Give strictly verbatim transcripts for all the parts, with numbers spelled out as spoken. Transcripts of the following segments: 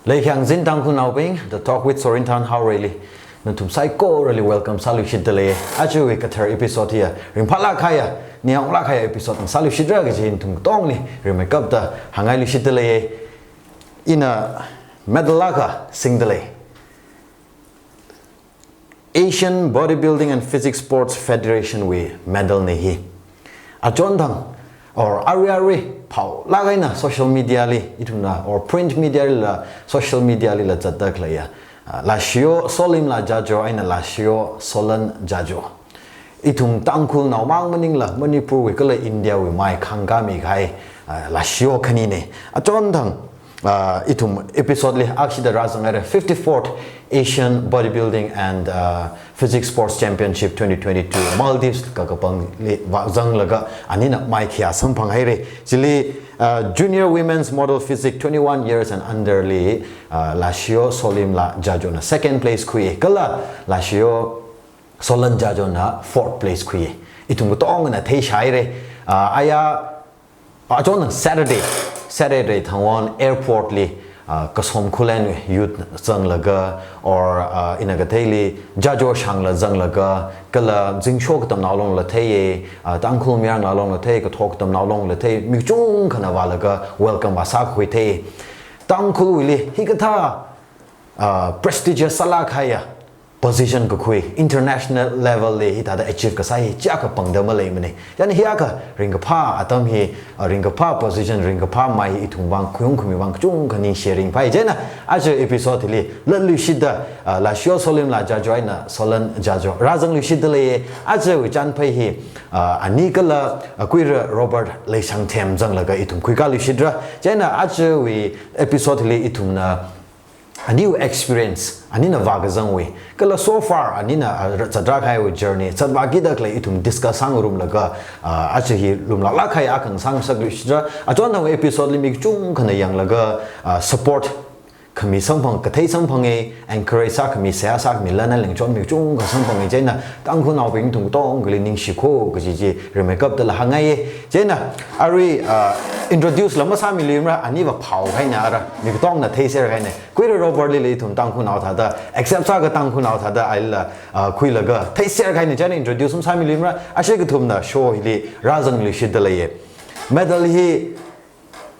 Leikhyangzin Tangkhulnaobing, The Talk with Sorinthan Haorei li nathum saikorali welcome sāluishitdalei. Ajawui kathar episode hiya ringphālāk kahaiya, ningyānglāk kahaiya episode sāluishitra kaji nathum katongli rimeikapta hāngngailuishitdalei. Ina medal akha singdalei. Asian Bodybuilding and Physique Sports Federation wui medal na hi. Achonthang, or arui arui, phaolāk eina social media li, ithumna, or print media lila, social media lila zatda khaleiya, ah, Lashiyo Solimla Jajo eina Lashiyo Solan Jajo. Ithum Tangkhulnao mang maningla, Manipur wui kala India wui mai khangkami kahai, ah, Lashiyo khani na. Achonthang, ah, ithum episode li akshida rāzanghaira, fifty-fourth Asian Bodybuilding and, ah, Physique Sports Championship twenty twenty-two Maldives kakapangli vāzanglaga anina mai khayā samphanghaira. Chili, ah, Junior Women's Model Physique twenty-one years and under li, ah, Lashiyo Solimla Jajona second place khui, kala Lashiyo Solan Jajona fourth place khui. Ithum katongana theishāhaira. Ah, aya, achonthang Saturday, Saturday thangwon airport li, ah, Kasom Khullen youth zanglaga, or, ah, ina katheili Jajo shangla zanglaga, kala zingsho katamnao longla theiya, ah, Tangkhul mayarnao longla thei, kathok katamnao longla thei, mi kachungkhana vālaga welcome vāsākhui thei. Tangkhulwuili hikathā, ah, prestigious sālāk kahaiya position kakhui, international level li hithāda achieve kasā hi chiyākha pangda maleimana. Chieina hiyākha ringkaphā atam hi, ah, ringkaphā position, ringkaphā mai hi ithumwui vang, khaung khami vang kachungkha ningshi ringphai. Chieina aja episode hili latluishitda, ah, Lashiyo Solimla Jajo eina Solan Jajo rāzangluishitdalei. Ajawui chānphai hi, ah, ani kala, ah, Kuira Robert Leishangthem zanglaga ithum khuikāluishitra. Chieina ajawui episode hili ithumna aniwui experience, anina vākazangwui, kala so far anina, ah, ra-, zatrā kahaiwui journey, zatvākida khalei ithum discuss sāngarumlaga, ah, aja hi lumlāklāk kahai akha ngasāngasakluishitra. Achonthang episode li mi kachungkhana yanglaga, ah, support khami samphang, kathei samphanga, encourage sākhami, seihā sākhami, lan alengchon mi kachungkha samphanga. Chieina Tangkhulnaobing ithum katongali ningshi kho kaji chi rimeikaptala hāngngaiya. Chieina arui, ah, introduce la masāmiluimara, aniva phao kahaina ara, mi katongna theiser kahaina. Kuira Robert lila ithum Tangkhulnao thāda, accept sākha Tangkhulnao thāda, aila, ah, khuilaga theiser kahaina. Chieina introduce masāmiluimara, ashi kathumna show hili rāzangluishitdalei. Medal hi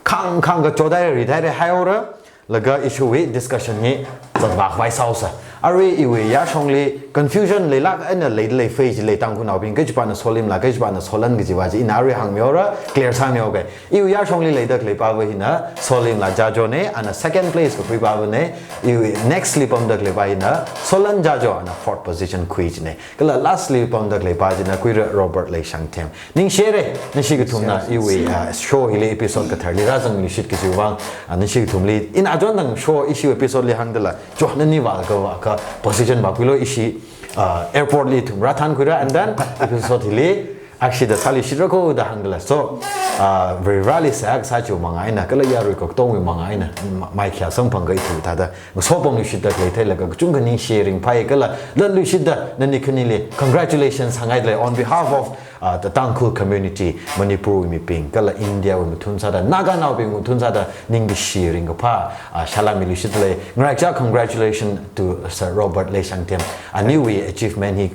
khang khang kachot haira, rithaira haihaora, laga issue wui discussion hi zatvākhavai sāhaosa. Arui iwui yāshongli confusion leilāk eina leidalei phei chili Tangkhulnaobing, kachipāna Solimla, kachipāna Solan kajiva chi ina arui hāngmihaora, clear sāmihaoga. Iwui yāshongli leida khaleipava hina Solimla Jajona, ana second place kakhuipavana, iwui next li pamda khaleipa hina Solan Jajo, ana fourth position khui china. Kala last li pamda khaleipa china Kuira Robert Leishangthem. Ningshihaira, nashi kathumna iwui, ah, show hili episode katharli rāzangluishit kajiwui vang, ah, nashi kathumli. Ina achonthang show ishi episode li hāngdala, cho nani vākavā akha position vākhuilu ishi, ah, airport li ithum rāthānkhuira, and then episode hili akshida sāluishitra kho da hāngdala. So, ah, Varivarali seihā kasā chiwui manga eina, kala yarui katonga manga eina, ma-, mai khayā samphangkahai ithum thāda ngasopamluishitda khalei theilaga kachungkha ningshi ringphai, kala latluishitda nani khanili congratulations hāngngaidalei on behalf of, uh, the Tangkhul community, Manipur wui mibing, kala India wui mathun sāda, Naganaobing mathun sāda ningkashi ringkaphā, uh, shalāmiluishitdalei. Ngaraicha congratulations to Sir Robert Leishangthem. Aniwui achievement hi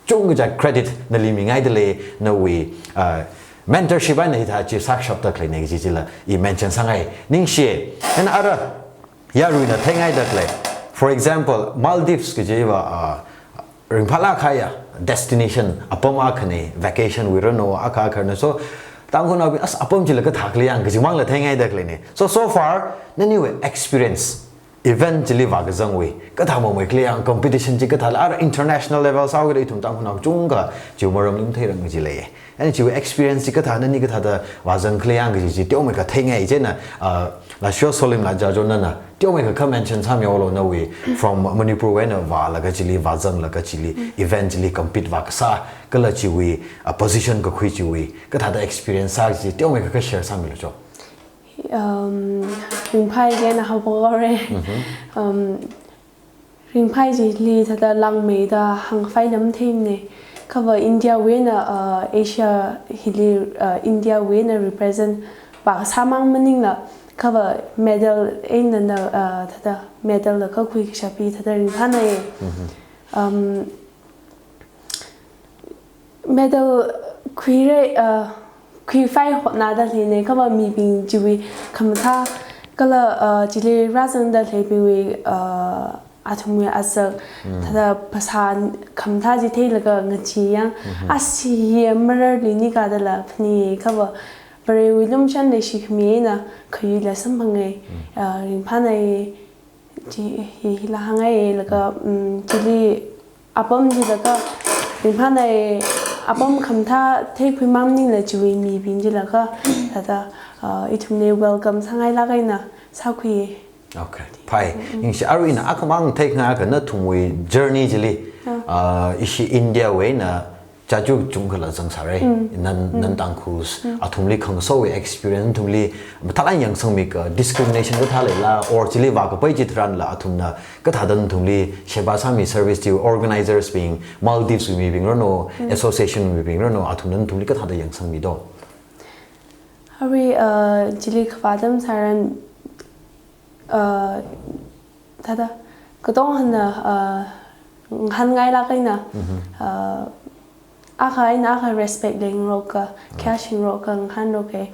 chungkha credit nali mingaidalei, nawui, uh, mentorship eina hithā achieve sākashapda khaleina kaji chila i mention sāngai. Ningshi, and ara, yaruina theingaida khalei. For example, Maldives kajiva, ah, ringphālāk kahaiya destination apam akhana, vacation wui rano akha akha na. So, Tangkhulnaobing, as apam chila kathā khalei yang kajimangla theingaida khaleina. So, so far, naniwui experience, event chili vākazangwui, kathā mamai khalei yang, competition chi kathāla, ara international level sāhaoda ithum Tangkhulnao chungkha chiwui maramli matheirang kaji lei. And chiwui experience chi kathā, nani kathāda vāzang khalei yang kaji chi teomeikha theingai. Chieina, ah, Lashiyo Solimla Jajo nana teomeikha kha mention sāmihaolu nawui from Manipur wui eina vālaga chili, vāzanglaga chili, event chili compete vākasā, kala chiwui, ah, position kakhui chiwui, kathāda experience sā chi teomeikha kha share sāmilu cho. Um, ringphai, ina haophok haora. Um, ringphai chili thāda langmeida hāngkhavai lam theimana. Kha va India wui eina, uh, Asia hili, uh, India wui eina represent vākasā mang maningla, Kha va medal eina na, uh, thāda medal la kakhui kashap hi thāda ringphānai. Um, medal khuirai, uh, khuiphai hotnada leina, kha va mibing chiwui khamathā kala, uh, chili rāzangda leibingwui, uh, athumwui azak, thāda phasā khamathā chi theilaga ngachee yang, asi hi mararli nikada la phani, kha va Varewui lumashan leishi khami eina khayui la samphangai, ah, ringphānai chi hi, hila hāngai, laga, mm, chili apam chilaga ringphānai, apam khamathā theikhui maningla chiwui mibing chilaga, thāda, ah, ithumli welcome sāngailāk eina sākhui. Okay, phai. Ningshi, arui ina akhamang theikhangai akha nathumwui journey chili, ah, ishi India wui eina chāchu chungkhala zangsārai. Nan, nan Tangkhuls, athumli khangasowui experience, nathumli mathālāk yangsangmi ka discrimination kathā leila, or chili vākapai chitharanla athumna kathāda nathumli sheba sāmi, service chi organizers bing, Maldives wui mibing rano, association wui mibing rano, athumna nathumli kathāda yangsangmi do? Arui, uh, chili khavā atam tharan, uh, thāda, katonghana, uh, ngahānngailāk eina, uh, akha eina akha respect leingaroka, khayāshingaroka, ngahānroka.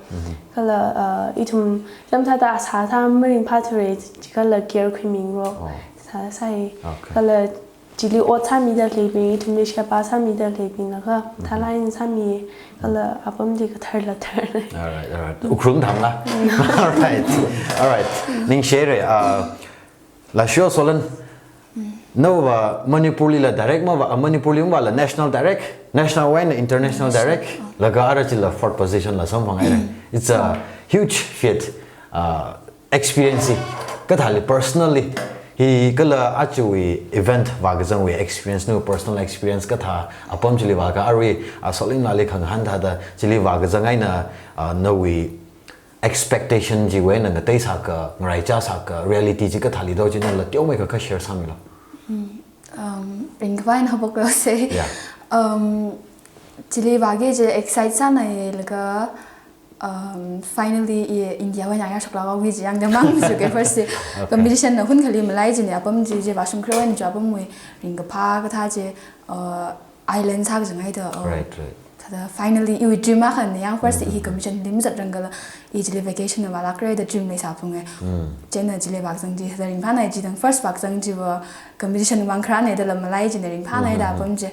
Kala, uh, ithum lam thāda asā thā maringphāthura, chikala care khuimingarok. Oh. Sā, sāi. Okay. Kala chili ot sāmida leibing, ithumli sheba sāmida leibing laga, mathālāk eina sāmi, kala apam chi katharla thar. All right, all right. Ukhrul thamla. All right, all right. Ningshire, uh, Lasho Solan, nava Manipurlila direct mavā, uh, Manipurli mavāla national direct, national wui eina international direct, laga ara chila fourth position la samphanghaira. It's a huge feat. Uh, experience hi kathāli personally hi kala achuwui event vākazangwui experience, nawui personal experience kathā apam chili vākha arui, ah, Solinli khangahān thāda chili vākazang eina, ah, nawui expectation chiwui eina ngateisāka, ngaraichāsāka, reality chi kathāli do chi nala teomeikha kha share sāmilo. Hmm, um, ringkaphā eina haophokra se. Yeah. Um, chili vāki kaji excite sānai laga, um, finally i India wui eina yāshok lāka kaji yangda mang shuke first se. Okay. Competition na hunkhali malai china apam chi, chi vāshungkharewui eina chi apamwui ringkaphā kathā chi, uh, island sākazang haida, uh, right, right. Thāda finally iwui dream akhana yang first i competition li mazatranglakha i chili vacation na vālākra da dream leisāphunga. Mm. Chieina chili vākazang chi, thāda ringphānai chitang first vākazang chiva competition vang kharāna dala malai china ringphānai da apam chi.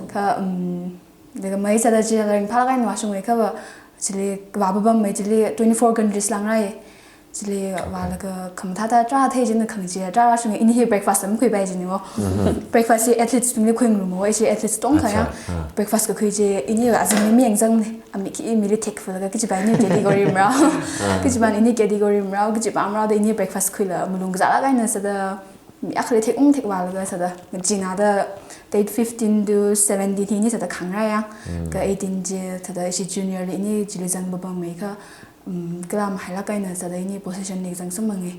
Kha, um, Laga mai sāda chila ringphālāk eina vāshunga kha va, chili vāpapam mai chili twenty-four countries lāngrai. Chili vālaga khamathā thāda tarā thei china khangachee tarā shunga, ini hi breakfast am khuipai china wo. Breakfast hi athletes bingli khuingarum wo, ishi athletes tongkha ya. Acha, ah. Breakfast kakhui chi, ini azingli mi yangzang ni, ami khi mili thek fulaga kajipa ini category marao. Kajipa ini category marao, kajipa marao da ini breakfast khuila, malung kazālāk eina sāda, mi akhali thek ung thek vālaga sāda, china da date fifteen to seventeen hi ini sāda khangrai ya. Mm. Kha eighteen chi sāda ishi junior li ini chili zangpapam mai kha, um, kala mahailāk eina sāda ini position li zangsamphanga.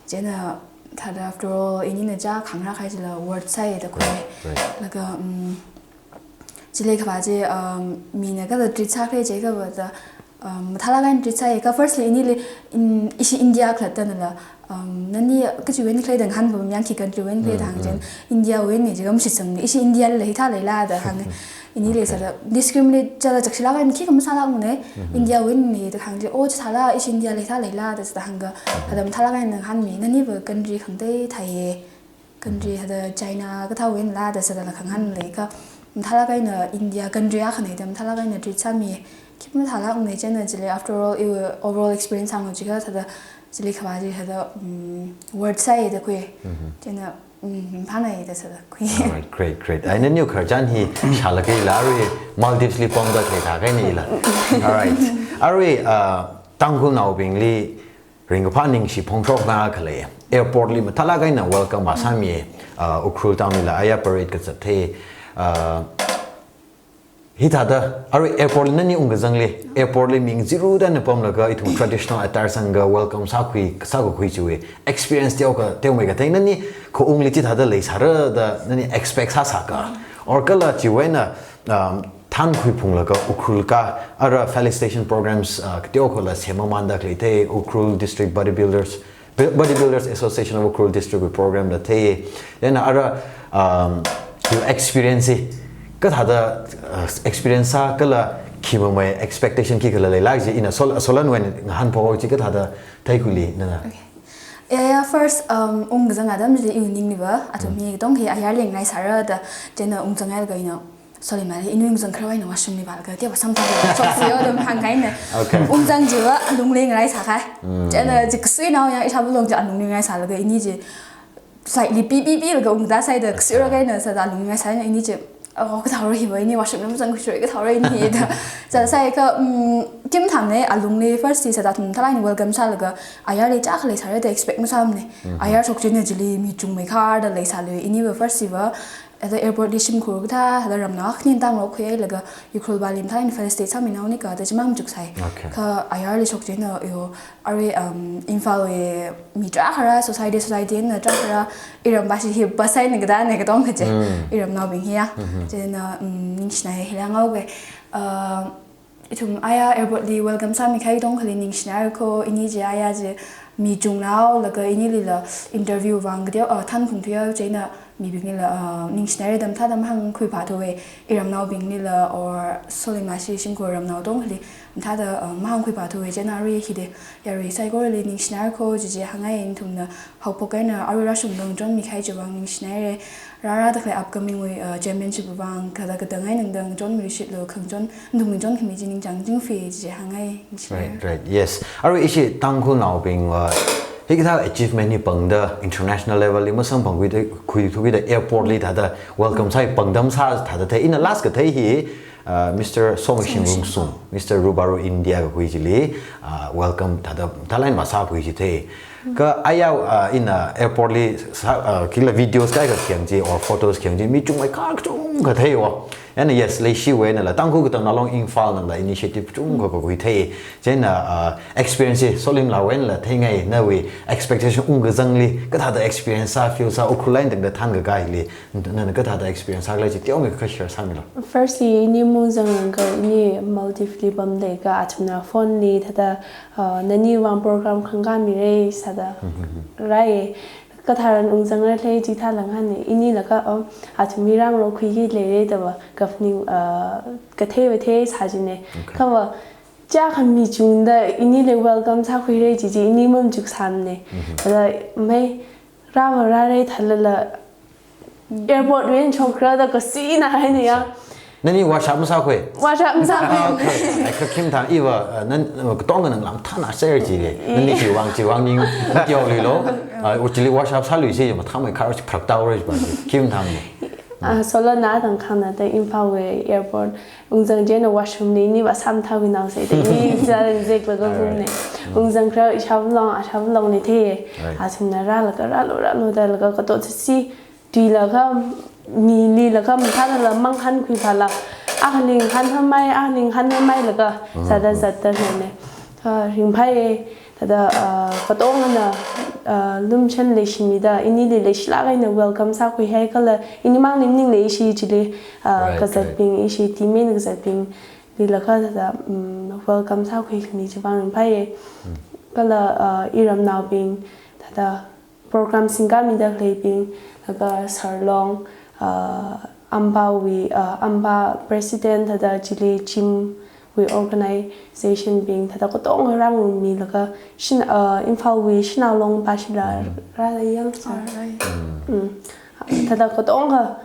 Chieina thāda after all inina chā khangrā kahai chila worth sāya da khui. Right, right. Laga, um, chili khavā chi, um, mina kathāda treat sākhala chi kha va da, um, mathālāk eina treat sāya kha firstly inili, in, ishi India khalatta nala, um, nani kachiwui eina khala da ngahānpapam yang khi country wui eina khala da hāng chieina, India wui eina chi kam shitsang ni, ishi India lila hithā leila da hāng. Inili sāda discriminate chila chakshilāk eina khikha masālākmana, India wui eina da hāng chi, oh, chithāla ishi India lila hithā leila da sāda hāngkha, thāda mathālāk eina ngahānmi, nani va country khangatei thāya. Country thāda China kathāwui einala da sādala khangahān lei kha, mathālāk eina India country akhana da mathālāk eina treat sāmi. Khipā mathālākmana chieina chili after all, iwui overall experience hānglu jiakha thāda chili khavā chi thāda, um, worth sāya da khui. Chieina, um, phānāya da sāda khui. All right, great, great. Ai nani khararchan hi shālaga ila arui Maldives li pamda khalei thākha eina ila. All right. Arui, uh, Tangkhulnaobingli ringkaphā ningshi phongshokna khalei. Airport li mathālāk eina welcome vāsāmi, uh, Ukhrul town lila aya parade kazat thei, uh, hithāda, arui airport li nani ungkazangli, airport li mi ngacheeru da eina pamlaga ithum traditional attire sanglaga welcome sākhui, sākakhui chiwui experience teokha, teomeikha thei nani khaungli chithāda leisāra da nani expect sāsāka. Or kala chiwui eina, um, thankhui phunglaga Ukhrul ka, ara felicitation programs, uh, kateokhala semamanda khalei thei, Ukhrul District Bodybuilders, Bodybuilders Association of Ukhrul District wui program la thei. Then ara, um, your experience hi, kathāda, uh, experience sā kala khi mamai expectation khikhala leilak chi ina sol-, Solan wui eina ngahānphok chi kathāda theikhuili nana. Okay. Ya, ya, first, um, ungzang atam chili iwui ningli va, athum hi katonga hi ayarli ngarai sāra da, chieina ungzang hailaga ina, Solimali, ini ungzang kharawui eina washroom li vālaga, teowa samphanglaga, shoksa yo dam hāngkahaina. Okay. Ungzang chiva alungli ngarai sākahai. Mm. Chieina chi kasuinao ya, ishāvā long chi alungli ngarai sālaga, ini chi slightly pi, pi, pilaga ungda sāhaida, kasuira kahaina sāda alungli ngarai sāhaina, ini chi, oh, kathāra hiva, ini washroom lam zangkhuishura, kathāra ini da. Sāsai kha, mm, kim tham ne, alungli first chi sāda athum thālāk eina welcome sālaga, ayarli chakha leisāra da expect masāmane. Mhm. Ayar shok chieina chili mi chungmei kharda leisālui, iniva first chiva, Thāda airport li shimkhur kathā, thāda ramnao khani tānglok khuihailaga, Ukhrul vali mathālāk eina felicitate sāminao nika, thāda chimang machuksai. Okay. Kha ayarli shok chieina, yo, arui, um, Imphal wui mi tarākha rā, society, society eina tarākha rā, iram bashi hi basai ni kathā ni katonga chi. Mm. Iramnaobing hi ya. Mhm. Chieina, um, ningshinai hi la ngao ke. Uh, Ithum aya airport li welcome sāmikahai katongali ningshinaira kho, ini chi aya chi mi chungnaolaga inilila interview vang kateo, uh, thanphung thuiya chieina mibinglila, uh, ningshinaira da mathāda mahāngkhuiphāthuwe, iramnaobinglila or Solimali shimkhur ramnao katongali mathāda, uh, mahāngkhuiphāthuwe chieina arui hili yarui saikorali ningshinaira kho, chi chi hāngngai. Ithumna haophok eina arui rāshungda ngachonmikahai chiwui vang ningshinaira. Rārāda khalei upcoming wui, uh, championship vang kathāda katang eina ngachonmiluishitlu, khangachon, nathum ngachonkhami chi ningchāng chingfi chi hāngngai, ningshinaira. Right, right, yes. Arui ishi Tangkhulnaobing, uh, hikathā achievement hi pangda international level li masamphangkhuida, khuithuida airport li thāda welcome sāi pangdam sā thāda thei. Ina last kathei hi, uh, Mister Somashing Somashing Rungsung, Mister Rubaru India kakhui chili, uh, welcome thāda, thālāk eina masākhui chi thei. Kha aya, uh, ina airport li sā, uh, khikhala videos kaikha khayang chi or photos khayang chi mi chungmei kachungkha theiwo. And yes, leishiwui einala Tangkhul Katamnao Long Imphal nala initiative chungkha kakhui thei. Chieina, uh, experience hi Solimlawui einala theingai, nawui expectation ungkazangli kathāda experience sā, feel sā, Ukhrul eina tangda thānkakā hili, nana kathāda experience sākhala chi teomeikha share sāmilu. First hi ini ungzangrangkha ini Maldives li pamda leiakha athumna phone li thāda, uh, naniwui vang program khangkā mira sāda Mhm. rāi. Kathāran ungzangra lei chithāla ngahāna, inilakha, oh, athum mi rāngarokhuiki leira da va kaphaning, uh, kathei va theisā china. Okay. Kha va chakha mi chungda inili welcome sākhuira chi chi ini mamachuksāmana. Mhm. Thāda mai rā va rāra thālala airport wui eina shokra da kasina haina ya. Nani wash up masākhui? Wash up masākhui. Ah, okay. Ai, kha khim thang iva, uh, nan, uh, katonga nang lam thana share chi le. Nani chiwui vang, chiwui vang ning, ning teolilo. Uh, uchili wash up sāluisi, mathāmei kharā chi pharak taora chi ba. Khim thang. Ah, Solanna tangkhangna da Imphal wui airport ungzang chieina washroom li ini va samtha wui nao sai da ini zan zek laga Alright. kumna. Mm. Ungzangra ishāvā long, ashāvā long ni thei. Right. Athumna rālaga rālu, rālu da laga kato sisi. Tuilaga, mililakha, mathālala, mangkhankhuiphāla, akhali ngahānhamei, akhali ngahānhamei laga, Mm, zata mm. zata nane. Ah, ringphai, thāda, ah, katongana, ah, lumshan leishimida, inili leishilāk eina welcome sākhuihai kala, inimang ning leishi chili, ah, Right, kazatbing, right. ishi team eina kazatbing, lilakha thāda, mm, welcome sākhuikhami chiwui vang ringphai. Mm. Kala, ah, iramnaobing, thāda, program singkāmida khaleibing, laga Sarlong, ah, Ampawui, ah, Ampa President thāda chili gym wui organization bing thāda katonga rāngarumilaga shin-, ah, Imphal wui Shanao Long pashila Mm. rāda yang sa. Alright. Mm. Mm. Thāda katonga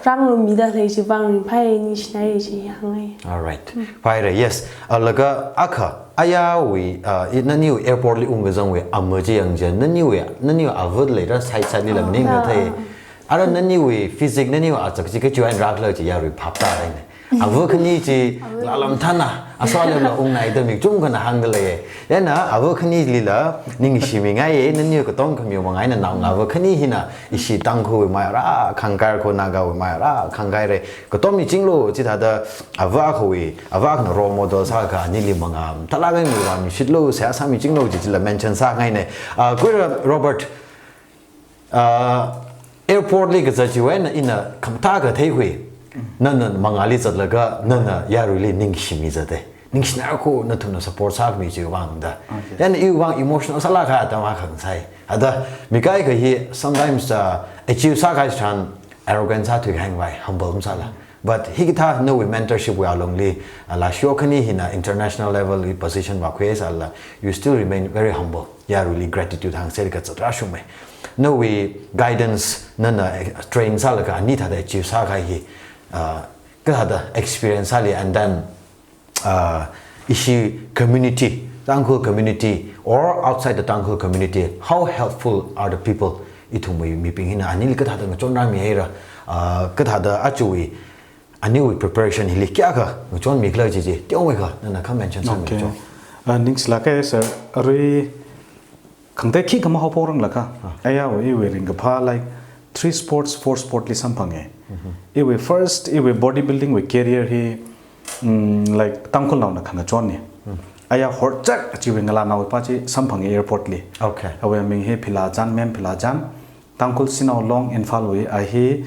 rāngarumida khalei chiwui vang ringphai, ningshinaira chi hāngngai. Alright. Mm. Phaira, yes. Ah, laga akha, ayawui, ah, i, naniwui airport li ungkazangwui ama chi yang jen, naniwui, naniwui ava leira side side lila Ah, maning ah, kathei. ah, ah. Ara naniwui physique, naniwui azak chi kachiwui eina rākhala chi yarui phap tāhaina. Ava khani chi Ava. lalam thana, asā lemla ungnaida mi chungkhana hāngda lei. Yana ava khanilila ningshimingaiya, nani katonga khamiwui vang eina naongarā ava khani hina ishi Tangkhulwui maya rākhangkaira kho Nagawui maya rākhangkaira. Katom michinglu, chithāda ava akhawui, ava akhana role model sākha anili mangā, thālāk eina mi vang mishitlu, seihā sāmichinglu, chi chila mention sāngaina. Ah, Kuira Robert, Ah, airport li kazat chiwui eina ina khamathā katheikhui. Nana mangāli zatlaga nana yaruili ningshimi zate. Ningshina ko nathumna support sāmi chiwui vang da. Okay. Then iwui vang emotional sālakha atam akha ngasai. Ada mi kaikha hi sometimes, uh, achieve sākahai tharan arrogance sāthui kahai vai, humble masāla. But hikathā nawui mentorship wui alungli, uh, Laishiyo khani hina international level li position vākhui sālala, you still remain very humble. Yaruili gratitude hāngserlaga zatra shume. Nawui guidance nana, eh, train sālaga ani thāda achieve sākahai hi, uh, kathāda experience sāli, and then, uh, ishi community, Tangkhul community or outside the Tangkhul community, how helpful are the people? Ithumwui mibing hina anili kathāda ngachonrāmi haira, uh, kathāda achuwui aniwui preparation hili kayākha ngachonmikhala chi chi, teomeikha nana kha mention sāmi Okay. cho. Uh, ningshilāka sir, arui khangatei khikha mahaophokranglakha. Ah. Ayāwui iwui ringkaphā, like, three sports, four sport li samphange. Mhm. Iwui first, iwui bodybuilding wui career hi, mm, like, Tangkhulnaona khangachonne. Mm. Ayā horchak chiwui ngalānaopa chi samphange airport li. Okay. Awui aming hi Philajan, Ma'am Philajan. Tangkhul Shanao Long Imphal wui, a hi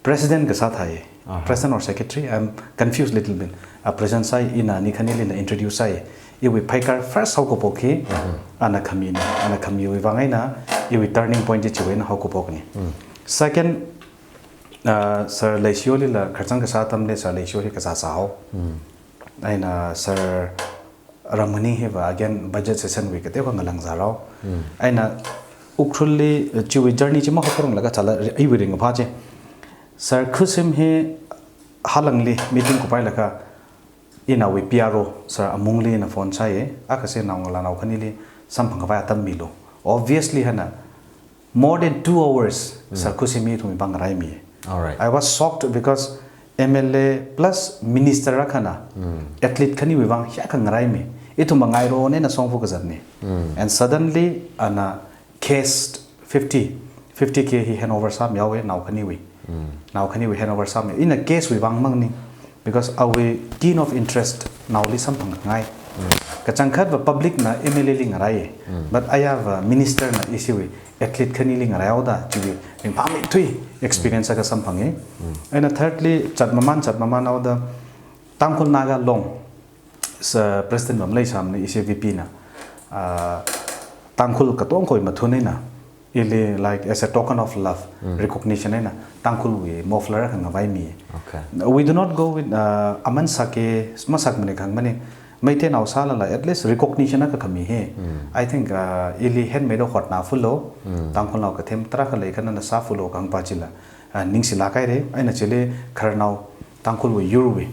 president kasā thāi. Aha. President or secretary, I'm confused little bit. A president sāi, ina ani khanili na introduce sāi. Iwui phaikar first haokaphok hi, Mhm. ana khamine, ana khamiwui vang eina, iwui turning point chi chiwui eina haokaphokne. Mm. Second, uh, Sir Leishiyolila khararchān kasā atamli Sir Leishiyo hi kazā sāhao. Mm. Eina Sir Ramani hiva again budget session wui kateokha ngalāng zārao. Mm. Eina Ukhrulli, uh, chiwui journey chi mahaophokranglakha chala iwui ringkaphā chi. Sir Khusim hi Halangli meeting kuphailakha, inawui P R O, Sir Amungli na phone sāye, akha sāi naongalānao khanili samphangkhavai atam milu. Obviously hana, more than two hours, Mm. Sir Khusim hi ithumwui vang ngaraimi. All right. I was shocked because M L A plus minister akhana, Mm. athlete khaniwui vang hiyākha ngaraimi. Ithum mangairone na songfu kazatne. Mm. And suddenly, ana cash fifty, fifty K hi handover sāmihaowe nao khaniwui. Mm. Nao khaniwui handover sāmi. Ina cash wui vang mangni. Because awui keen of interest naoli samphang ngai. Mm. Kachangkhatva public na M L A li ngarai. Mm. But ayāva minister na ishiwui athlete khanili ngaraihaoda chiwui ringphāmeithui experience akha samphange. Mm. Eina thirdly, chatmaman, chatmaman haoda Tangkhul Naga Long, Sir President va maleisāmane, ishi V P na, ah, Tangkhul katongkhawui mathun eina, ili, like, as a token of love, Mm. recognition eina, Tangkhulwui muffler akha ngavaimi. Okay. We do not go with, uh, aman sake, masakmane khangmane, Meiteinao sālala, at least recognition akha khami he. Mm. I think, uh, ili handmade hotna fulo, Mm. Tangkhulnao kathem tarākha leikha nana sāfulo kahāngpa chila, uh, ningshilāk haire, eina chili khararnao Tangkhulwui yurwui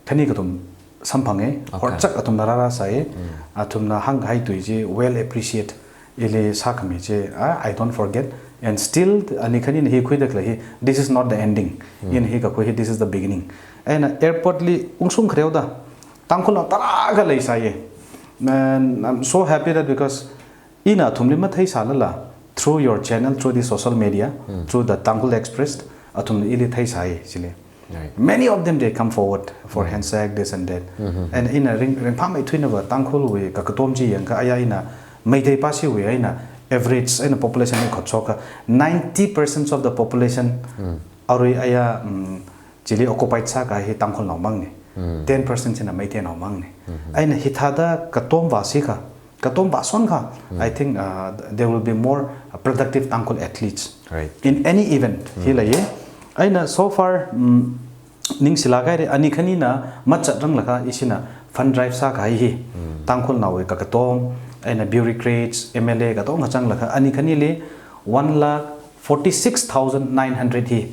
khani kathum samphange, Okay. horchak athumna rārāsai, Mm. athumna hāngkahai tui chi well appreciate, ili sākhami chi, ah, I don't forget. And still, ani khanina hi khuida khalei hi, this is not the ending. Mm. Ina hi kakhui hi, this is the beginning. Eina airport li ungshung khareo da, Tangkhulnao tarākha leisai. And I'm so happy that because ina athumli matheisālala, through your channel, through the social media, Mm. through the Tangkhul Express, athumna ili theisai, chili. Right. Many of them, they come forward for Mm. handshake, this and that. Mm-hmm. And ina ring, ringphāmeithuinava Tangkhulwui kakatom chi yangkha ayā ina Meitei pashiwui eina average eina population hi khotshokha ninety percent of the population Mm. arui ayā, mm, chili occupied sākahai hi Tangkhulnao mangne. Mm. Ten percent china Meiteinao mangne. Mm-hmm. Eina hithāda katom vāsikha, katom vāsonkha, Mm. I think, uh, there will be more, uh, productive Tangkhul athletes Right. in any event. Mm. Hi leiye. Eina so far, mm, ningshilāk haire, ani khanina machatranglakha ishina fund drive sākahai hi. Mm. Tangkhulnaowui kakatom, eina bureaucrats, M L A katonga changlakha, ani khanili one lakh forty-six thousand nine hundred hi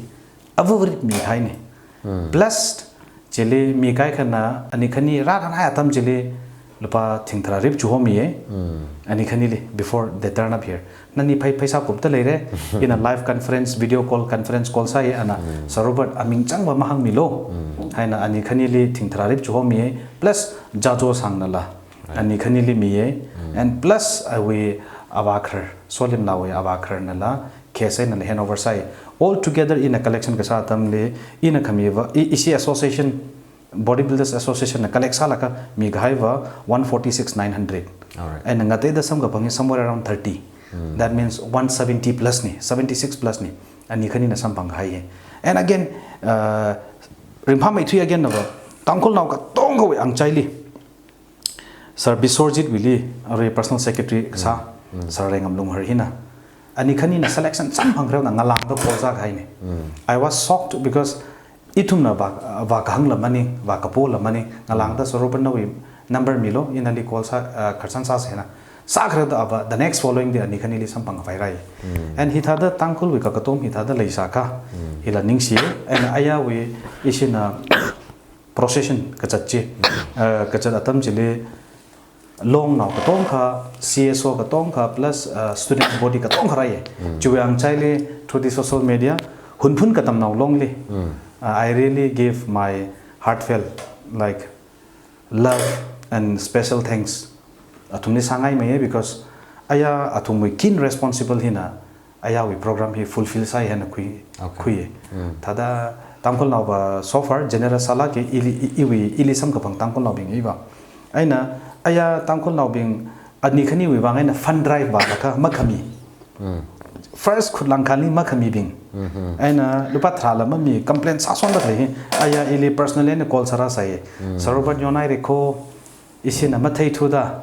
average mikahaine. Hmm. Plus, chili mi kaikhana, ani khani rārānai atam chili lupā thing tharā rip chihomiye. Hmm. Ani khanili, before they turn up here. Nani phei, pheisā kupta leire, ina live conference, video call, conference call sāye, ana Hmm. Sir Robert aming changva mahāngmilo. Hmm. Haina ani khanili thing tharā rip chihomiye. Plus, jajo sangnala. Right. Ani khanili miye. Hmm. And plus, awui avākhar, Solimnaowui avākharnala, cash einala handover sāi. All together ina collection kasā atamli, ina khamiva, i, ishi association, Bodybuilders Association na collect sālaga mikahaiva one forty-six nine hundred. All right. And ngateida samkaphang hi somewhere around thirty. Hmm. That means one seventy plus ni, seventy-six plus ni. Ani khanina samphang kahai hi. And again, uh, ringphāmeithui again nava, Tangkhulnao katongkhawui angchaili, Sir Biswarjit wuili, arui personal secretary kasā, Sir Rengam Lunghar hina, ani khanina selection samphangreo na ngalāngda call sākahaina. I was shocked because ithumna vā, vākahāngla maning, vākapola maning, ngalāngda Sir Robert nawui number milu, ina nali call sā, uh, khararchan sāsena. Sākhararda ava, the next following day ani khanili samphangkhavai rai. And hithāda Tangkhulwui kakatom hithāda leisākha, hila ningshi, and ayāwui ishina procession kazat chi, uh, kazat atam chili, Longnao katongkha, C S O katongkha, plus, uh, student body katongkha rai. Chiwui angchaili, through the social media, Hunphun Katamnao Longli, uh, I really give my heartfelt, like, love and special thanks athumli sāngaimeiya, because ayā athumwui keen responsible hina ayāwui program hi fulfill sāi haina khui, Okay. khui. Thāda Tangkhulnao va so far generous sālāka, ili, i, iwui, ili samkaphang Tangkhulnaobing iva. Eina ayā Tangkhulnaobing ani khaniwui vang eina fund drive vālaga makhami. First khutlāngkhali makhamibing. Eina lupā tharāla mami complain sāsonda khalei hi. Ayā ili personally eina call sārāsai. Sir Robert yonhaira ko, ishina matheithuda,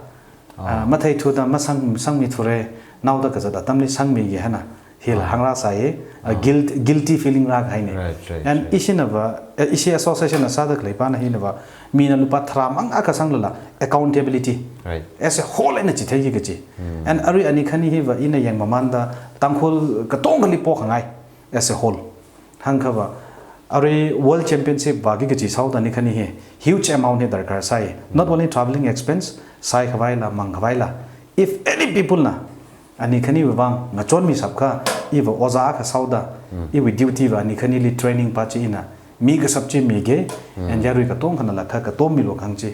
ah, matheithuda masang, sangmithura, naoda kazat atamli sangmiki haina, hila hāngrāsai, ah, guilt, guilty feeling rākahaina. Right, right, And right. ishina va, eh, ishi association na sāda khalei pana hina va, mina lupā tharā mang akha sanglala, accountability. Right. As a whole eina chitheiki kachi. And arui ani khani hiva ina yangmamanda, Tangkhul katongkhali pokhangai, as a whole. Hāngkhava, arui World Championship vāki kachi sāhaoda ani khani hi, huge amount hi darkar sāi. Not only travelling expense, sāikhavaila, mangkhavaila. If any people na, ani khaniwui vang, ngachonmi shapkha, iva ojā akha sāhaoda, iwui duty va ani khanili training pa chi ina, mikashap chi miki, and yarui katongkhanala kha, katom milu kahāng chi.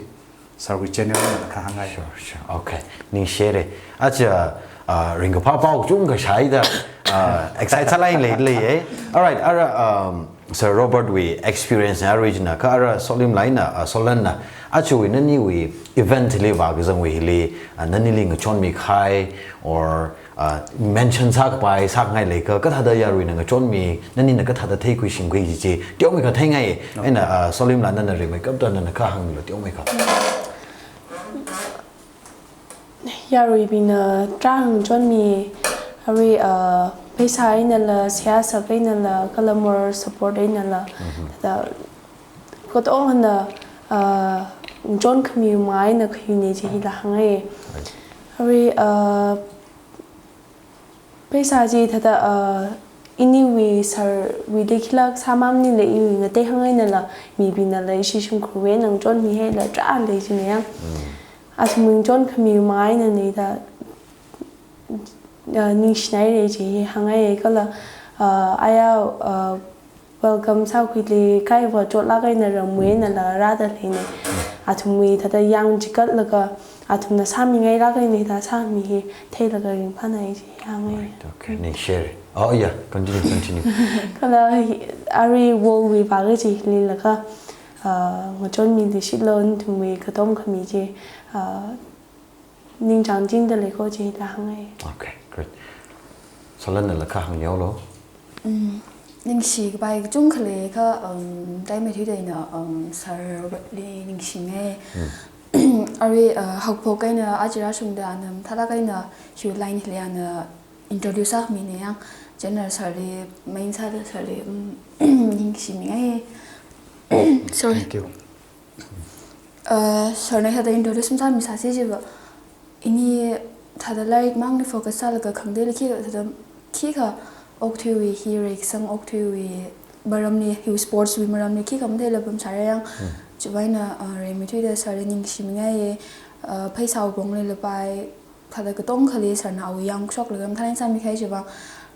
Sir wui channel na kha hāngngai. Sure, sure. Okay. Ningshire. Aja, uh, ringkaphā pao kachungkha shāida, uh, excite sālai lei lei, eh. Alright, ara, um, Sir Robert wui experience na arui china kha ara Solimla eina, uh, Solanna. Ajawui naniwui event li vākazangwui hili, uh, nanili ngachonmi kahai, or ah, mention sākapai, sāngai leikha, kathāda yaruina ngachonmi, nanina kathāda theikhui shingkhui chi chi, teomeikha theingai, eina, ah, Solimla nana rimeikapta nana kha hānglu teomeikha. Yaruibingna tarākha ngachonmi, arui, ah, pheisā einala, seihā sākha einala, kala moral support einala, thāda, katonga na, ah, ngachonkhami manga eina khayuina chi hila hāngai. Right. Arui, ah, pheisā chi thāda, ah, iniwui Sir wuili khilak sāmamnila iwui ngatei hāngai einala, mibingnala ishi shimkhurwui eina ngachonmi haila tarākha lei china yang. Athumwui ngachonkhami manga eina neida, ah, ningshinaira chi hi hāngai kala, ah, ayā, ah, welcome sākhuili kaiva chotlāk eina ramwui einala rāda leina. Athumwui thāda yangchikatlaga, athumna sāmingailāk eina hithā sāmi hi theilaga ringphānai chi hāngai. Right, okay, ningshire. Oh, yeah, continue, continue. Kala hi, arui world wui vāki chi hililaga, ah, ngachonmi lishitlo nathumwui katomkhami chi, ah, ningchāngchingda lei ko chida hāngai. Okay, great. Solanna la kha hāngneolo. Mm, ningshikapai kachungkha leikha, um, taimeithuida ina, um, Sir Robert li ningshingai. Mm. Arui, uh, haophok eina aja rāshungda ana mathālāk eina hiwui line hili ana introduce sāmina yang, General Sir li, main sāda Sir li, um, ningshimingai. Sorry. Thank you. Uh, Sir na hithāda introduce masāmisāsi jiva, ini thāda lairik mangli focus sālaga khangateili khikha thāda khikha okathuiwui hi reikasang okathuiwui maramli hi sports wui maramli khikha matheila pamsāra yang. Hmm. Chiwui vang eina, uh, rimeithuida Sir li ningshimingai, uh, pheisā pongli lapai, thāda katongkhali Sir na awui yangshok laga mathālāk eina sāmikahai chiwui vang,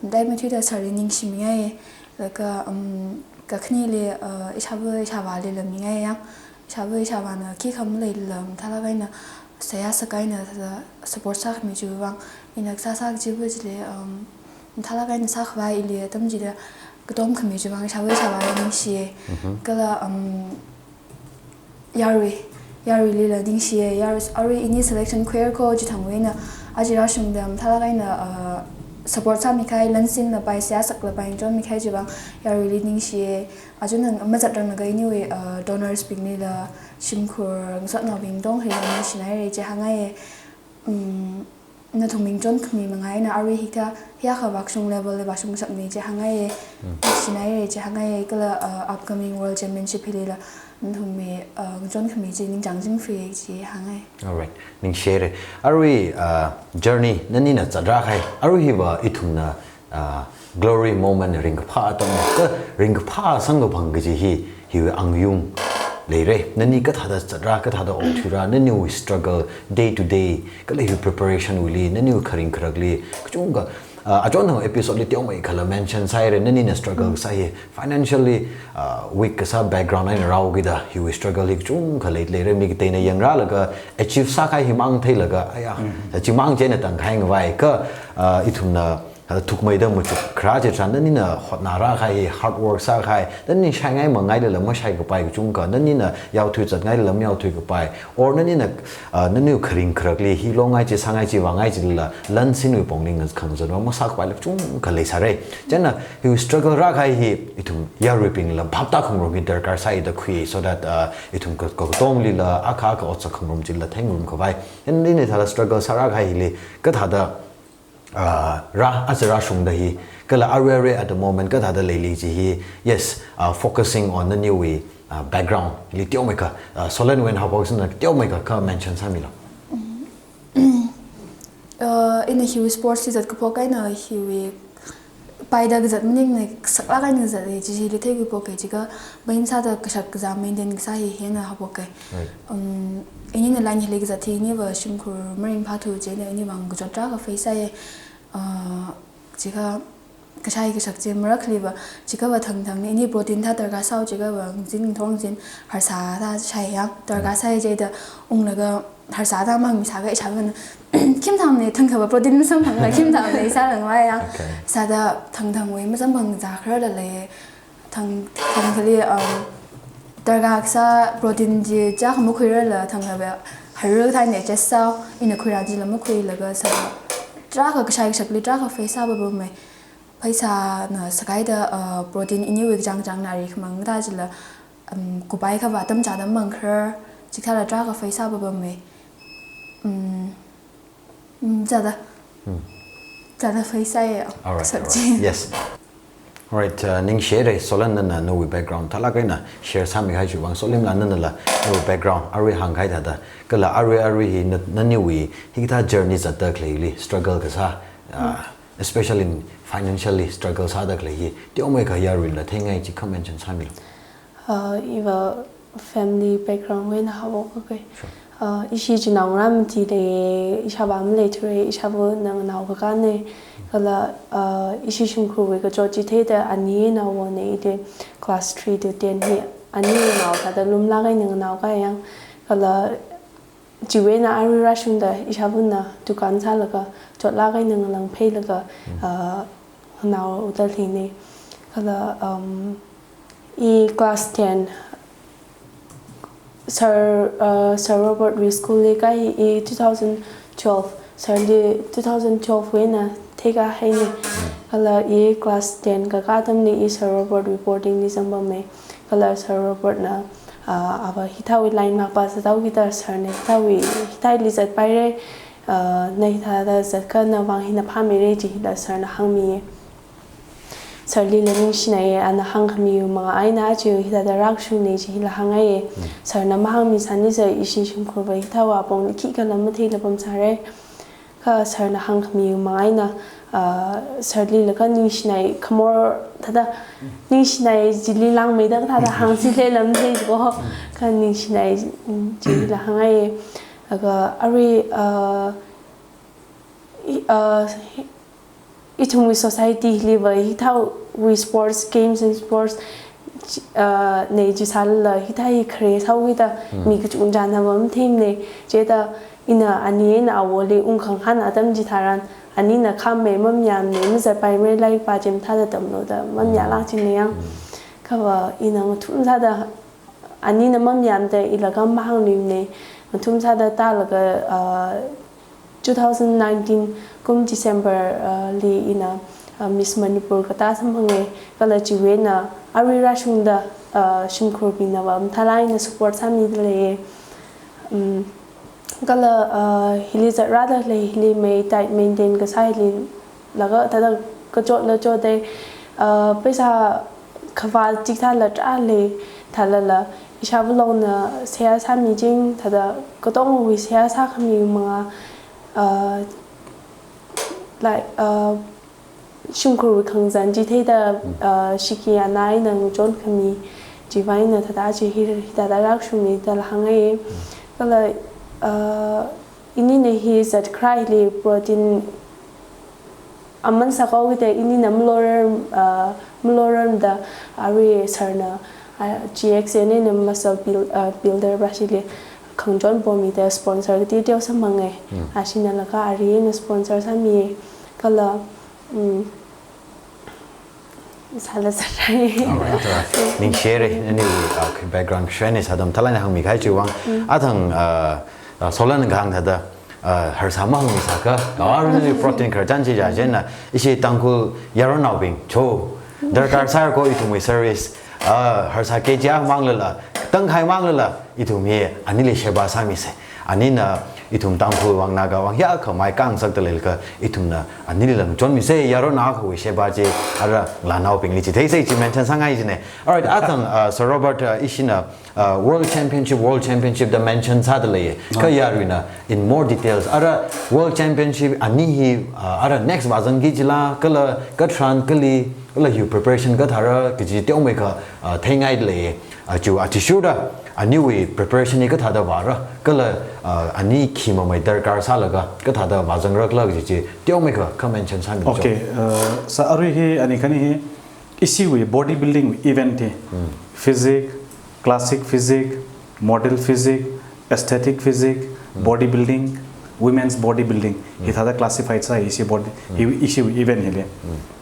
mataimeithuida Sir li ningshimingai, laga, um, kakhaneli, uh, ishāvā ishāvālila mingai yang, ishāvā ishāvāna khikha maleilala mathālāk eina seihā sākha eina thāda support sākhami chiwui vang, ina kasā sā kajiva chili, um, mathālāk eina sākhavai ili atam chili katomkhami chiwui vang ishāvā ishāvāli ningshi. Mhm. Kala, um, yarui, yaruilila ningshi, yarui, arui ini selection khuihaira ko chithangwui eina, aja rāshungda mathālāk eina, uh, support sāmikahai, lansin lapai, seihā sak lapai ngachonmikahai chiwui vang yaruili ningshiya. Aja nang mazatranglakha iniwui, uh, donors bingli la, shimkhur ngasotnaobing katongali la ningshinaira chi hāngngaiya. Um, nathumwui ngachonkhami manga eina arui hikathā, hiyākha vāshung level li vāshung ngasakna chi hāngngaiya. Mm. Ningshinaira chi hāngngaiya, kala, uh, upcoming World Championship hili la nathumwui, uh, ngachonkhami chi ningchāng chingfei chi hāngngai. Alright, ningshihaira. Arui, uh, journey nanina zatrākahai, arui hiva ithumna, uh, glory moment ringkaphā atam, kha ringkaphā samkaphang kaji hi, hiwui angayung leira. Nani kathāda zatrā, kathāda okthuira, naniwui struggle, day to day, kala hiwui preparation wuili, naniwui kharing kharakli, kachungkha, uh, achonthang episode li teomeikhala mention sāhaira, nanina struggle kasā hi, financially, uh, weak kasā background eina rāhaokida, hiwui struggle hi kachungkha lei, leira, mi kateina yangrālaga, achieve sākahai himang theilaga, aya, chimang chieina tangkahai ngavai, kha, uh, ithumna, uh, thukmeida machuk kharā chitharan, nanina hotnarākahai hi, hard work sākahai, nani shaingai mangailala mashaikapai kachungkha, nanina yaothui zatngailala mayaothuikapai, or nanina, uh, naniwui kharing kharakli hi longngai chi, sāngai chi, vāngai chilala, lansinwui pongli ngas khangazanva masākapaila kachungkha leisāra. Chieina, hiwui struggle rākahai hi, ithum yaruibingla phaptā khangarum hi darkar sāi da khui, so that, uh, ithum ka-, katonglila, akha akha otsak khangarum chila theingarum khavai. Chieina nina hithāda struggle sārākahai hili, kathāda, uh, rā, aja rāshungda hi, kala arui arui at the moment kathāda leili chi hi, yes, uh, focusing on naniwui, uh, background li teomeikha, uh, Solenwui eina haophok sāna teomeikha kha mention sāmilu. Uh, ina hiwui sports li zatkaphok eina hiwui paida kazat maningmana, saklāk eina kazata chi hili theikhuiphok kaji kha, main sāda kashak kazā maintain kasā hi hina haophok kai. Right. Um, inina line hili kazat hi iniva shimkhur maringphāthu chieina ini vang kachot tarākha face sāya. Uh, chikha kashai kashak chi marakhaliva, chikhava thangthang ini protein thā darkar sāhao, chikhava ngazin ngathor ngazin harsā thā shai yang darkar sāya, chieina unglaga harsā thā mahāngmisākha ishāvana khim thāmana, thangkhava protein masamphangla khim thāmana ishāla ngavai yang. Okay. Sāda thangthangwui masamphang zākhararla lei. Thang, thangkhali, um, darkar kasā protein chi chākha makhuirarla thangkhava haru thāna chasao, ina khuirā chila makhuilaga sā. Tarākha kashai kashakli tarākha face sāpapama. Pheisāna sākahaida, uh, protein iniwui kachāng kachāng nari khamang thā chila, um, kupai khava atam chāda mangkharar, chithāla tarākha face sāpapama. Um, um, chāda. Hmm. Chāda face sāya. Alright, kashak alright. Chi. Yes. Alright, uh, ningshihaira, Solen, nana nawui background thālāk eina share sāmikahai chiwui vang, Solenla nanala nawui background, arui hāngkahai thāda, kala arui arui hi na, naniwui hikathā journey zatda khaleili struggle kasā, uh, especially in financially struggle sāda khalei hi, teomeikha yaruila theingai chi kha mention sāmilu. Uh, iva family background wui eina haophok kai. Sure. Uh, ishi chinaongarā mati lei, ishāvā maleithura, ishāvana nganao kakāna. Kala, uh, ishi shimkhurwui kachot chi theida ani eina awona, ite class three to ten hi ani eina nao thāda lumlāk eina nganao kahai yang. Kala chiwui eina arui rāshungda ishāvana dukan sālaga, chotlāk eina ngalang pheilaga, mm, uh, nganao thāda leina. Kala, um, i class ten, Sir, uh, Sir Robert wui school li kahai i two thousand twelve, Sir li two thousand twelve wui eina theikahaina. Mm. Kala i class ten kakā atamli i Sir Robert wui boarding li zangpama. Kala Sir Robert na, uh, ava hithāwui line makpa sāthaokida Sir na hithāwui, hithāli zatpaira, uh, na hithāda zatkha nawui vang hina phāmeira chi hila Sir na hāngmi. Sir lila ningshinai, ana hāngkhamiwui manga eina aja hithāda rākashungna chi hila hāngngai. Mm. Sir na mahāngmisānisa ishi shimkhurva hithāwui apongli khikhala matheila pamsāra. Kha Sir na hāngkhamiwui manga eina, ah, Sir lila kha ningshinai, khamor thāda ningshinai chili langmeida thāda hāngsi leilam thei ko. Kha ningshinai, mm, chila hāngngai. Laga arui, ah, i, ah, ithumwui society liva hithāwui sports, games and sports, chi-, ah, na chi sālala hithā hi khare sāhaokida, mm, mi kachungchāna matheimana, chithāda ina ani eina awoli ungkhanghān atam chitharan, anina khamei mamayāmana, mazatpaimara, lairik pāchem thāda tamlu da mamayālāk china yang. Mm. Khava ina ngathum sāda, anina mamayāmada ila kha mahāngluimana, ngathum sāda tālaga, ah, two thousand nineteen kum December, uh, li ina, uh, Miss Manipur katā samphanga, kala chiwui eina arui rāshungda, uh, shimkhurbingna va mathālāk eina support sāmida lei. Um, kala, uh, hili zatrāda lei, hili mei tai maintain kasā hili laga thāda kachotla chotda, uh, paisa khavā chikathāla tarākha lei, thālala ishāvā longna seihā sāmiching, thāda katongawui seihā sākhami manga, uh, like, uh, shimkhurwui khangazan chi theida, uh, shiki anai nang chon khami, chiwui eina thāda chi hi, hithāda rāshungmi da hānga. Kala, uh, inina hi zatkharā hili protein aman sākahai da inina malorar, uh, malorarmada arui sir na, uh, G X N eina muscle build-, uh, builder va chili khangachon pomida sponsor kateo samphanga. Ashi eina laga arui eina sponsor sāmi. Kala, um, sāla sārai. Alright, alright. Ningshire, anyway, uh, background share ni sādam thalai na hāngmi kahai chiwui vang. Athang, uh, uh, Solan kahāng thāda, uh, harsā mahāng sākha, arui protein khararchan chi ja jena, ishi Tangkhul yaronnaobing, cho, darkar sāra ko ithumwui service, uh, harsā K G manglala, tangkhai manglala, ithum hi anili sheba sāmisa. Anina ithum Tangkhul vang, Naga vang, ya khamai kang sak talel ka, ithumna anili lang chonmisa, yaronnao akhawui sheba chi, ara lanaobingli chitheisa chi mention sāngai jina. Alright, athang, uh, Sir Robert, uh, ishina, uh, World Championship, World Championship da mention sāda lei. Kha yaruina, in more details, ara World Championship ani hi, uh, ara next vāzangki jila, kala katharan kali, kala hiwui preparation kathāra, kaji teomeikha, uh, theingaida lei. Uh, chu athishurda, aniwui preparation hi kathāda vāra, kala, uh, ani khi mamei darkar sālaga, kathāda vāzangra kala kaji chi, teomeikha kha mention sāmi cho. Okay, uh, sir, arui hi, ani khani hi, ishiwui bodybuilding event hi, physique, classic physique, model physique, aesthetic physique, bodybuilding, women's bodybuilding, hithāda classified sāi ishi body, hi, ishiwui event hili.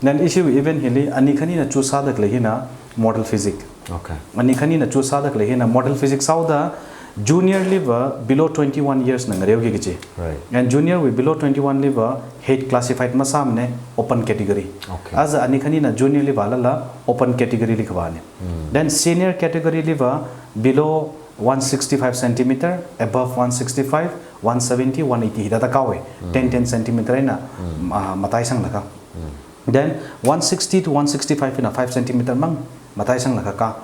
Then ishiwui event hili, ani khanina choose sāda khalei hina model physique. Okay. Ani khanina choose sāda khalei hina model physique sāhaoda, junior li va below twenty-one years na ngareoki kaji. Right. And junior wui below twenty-one li va height classified masāmana, open category. Okay. Aja ani khanina junior li vālala open category li kavāna. Then senior category li va below one sixty-five centimeter, above one sixty-five, one seventy, one eighty hithāda kāhaowa. Ten, ten centimeter eina, ah, mataisanglaga. Then one sixty to one sixty-five hina five centimeter mang mataisanglaga kā.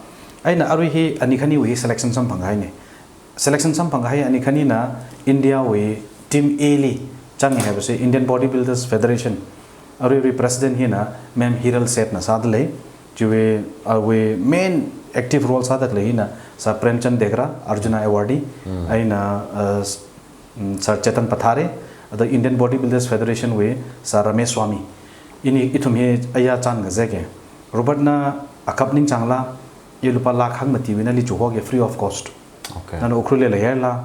Eina arui hi ani khaniwui selection samphanghaina. Selection samphangkahai ani khanina India wui Team A li chang haibasi Indian Bodybuilders Federation. Aruirui president hina Ma'am Hiral Seth na sāda lei. Chiwui, awui main active role sāda khalei hina Sir Premchand Dekra, Arjuna Awardee, eina, uh, s-, mm, Sir Chetan Pathare, ada Indian Bodybuilders Federation wui Sir Ramesh Swami. Ini ithum hi aya chān kazeke. Robert na akap ningchāngla, i lupā lakh hangmatiwui nali chuhoke free of cost. Okay. Nana Ukhrulli leihai la.